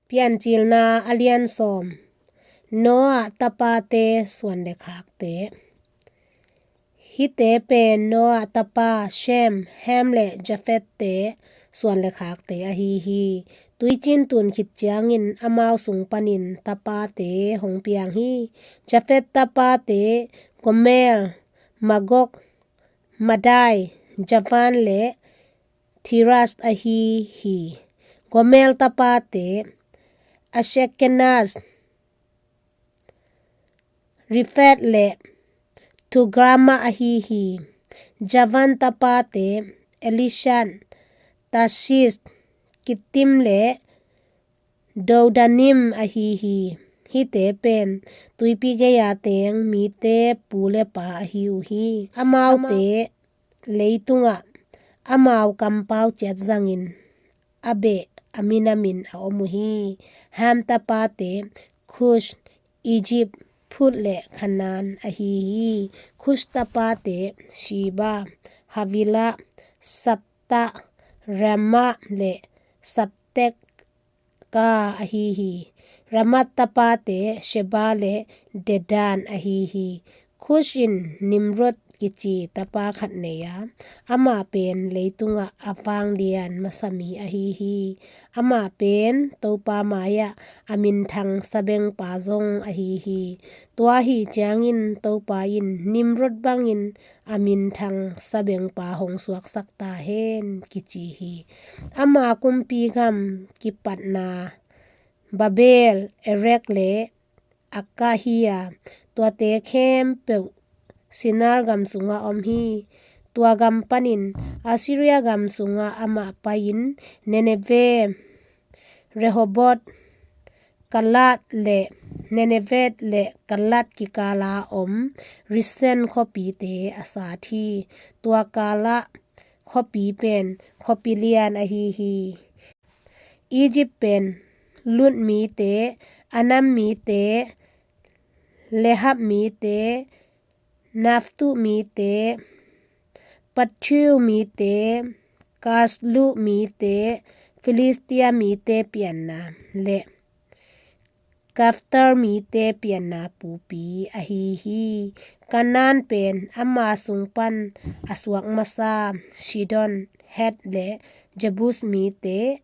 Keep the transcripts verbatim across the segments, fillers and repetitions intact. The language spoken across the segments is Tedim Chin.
Piancilna a lian sawm. Noah tapate suan le khakte. Hihte pen Noah tapa Shem, Ham le Japheth-te suan le khakte ahi hi. Tuiciin tun khit ciangin amau sung panin tapate hong piang hi. Japheth tapate Gomer, Magog, Madai, Javan le Tiras ahi hi. Gomer tapate Ashkenaz, Riphath le Togarmah ahi hi. Javan tapate Elishah, Tarshish, Kittim le Dodanim ahi hi. Hihte pen tuipi gei-a teng mite pu le pa ahi uh hi. Amaute leitungah amau kampau ciat zangin a beh a minamin a om uh hi. Ham tapate Kush, Egypt, Put le Canaan ahi hi. Kush tapate Sheba, Havilah, Sabta, Raamah le Sabteka ahi hi. Raamah tapate Sheba le Dedan ahi hi. Kush in Nimrod kici tapa khat nei a, amah pen leitungah a vanglian masa mi ahi hi. Amah pen Topa mai-ah a minthang sabengpa zong ahi hi. Tua ahi ciangin Topa in Nimrod bangin a minthang sabengpa hong suaksak ta hen kici hi. Ama kumpi gam kipatna Babel, Erek le Akkad hi a, tuate khempeuh Shinar gam sungah om hi. Tua gam panin Assyria gam sungah amah pai-in Nineveh, Rehoboth, Kalah le Nineveh le Kalah kikala om Resen khuapite a sat hi. Tua Kalah khuapi pen khuapi lian ahi hi. Egypt pen Lut mite, Anam mite, Lehab mite, Naphtuh mite, Pathru mite, Kasluh mite, Filistia mite pianna le Kaftor mite pianna pupi ahi hi. Canaan pen ama sung pan a suak masa Sidon, Heth le Jebus mite,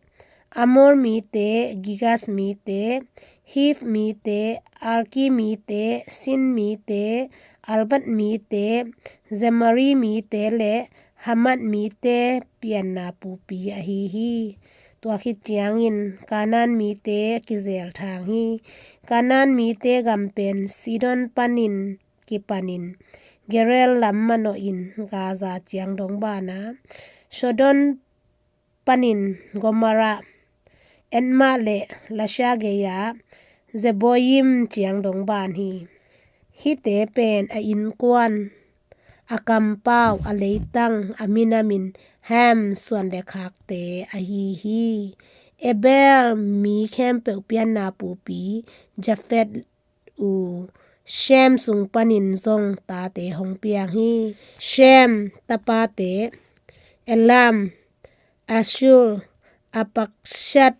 Amor mite, Girgash mite, Hiv mite, Arki mite, Sin mite, Arvad mite, Zemari mite le Hamath mite pianna pupi ahi hi. Tua khit ciangin Canaan mite kizel thang hi. Canaan mite gam pen Sidon panin kipanin Gerar lam manawhin Gaza ciang dong banah, Sodom panin Gomorrah, Admah le Lasha gei-ah Zeboiim ciang dong ban hi. Hihte pen a innkuan, a kampau, a leitang, a minamin Ham suan le khakte ahi hi. Eber mi khempeuh pianna pupi Japheth uh Shem sung panin zong tate hong piang hi. Shem tapate Elam, Asshur, Arpakshad,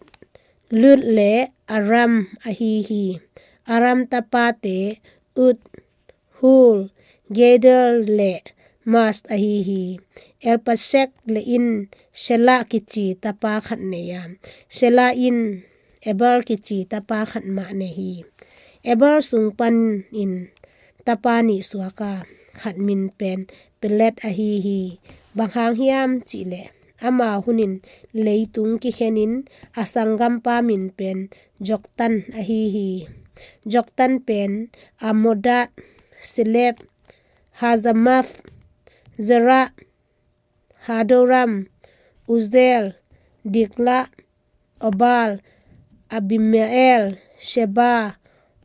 Lud le Aram ahi hi. Aram tapate Uz, Hul, Gedor le Mas ahi hi. Arpakshad le in Shelah kici tapa khat nei a, Shelah in Eber kici tapa khat mah nei hi. Eber sung panin tapa nih suak a, khat min pen Peleg ahi hi. Bang hang hiam cihleh ama hunin leitung kikhenin a sanggampa min pen Joktan ahi hi. Joktan pen Almodad, Sheleph, Hazarmaveth, Zerah, Hadoram, Uzziel, Diklah, Obal, Abimael, Sheba,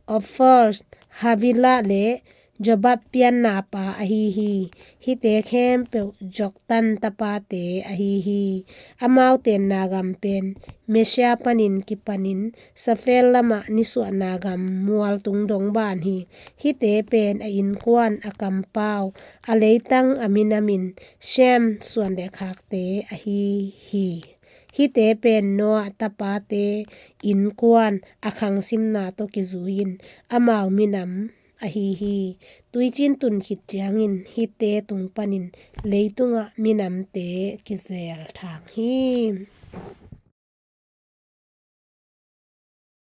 Ophir, Havilah le Jobab pianna pa ahi hi. Hihte khempeuh Joktan tapate ahi hi. Amau tenna gam pen Mesha panin kipanin Safed lamah nisuahna gam mualtung dong ban hi. Hihte pen a innkuan, a kampau, a leitang, a minamin Shem suan le khakte ahi hi. Hihte pen Noah tapate innkuan a khangsimna tawh kizui-in amau minam ahi hi. Tuiciin tun khit ciangin hihte tung panin leitungah minamte kizel thang hi.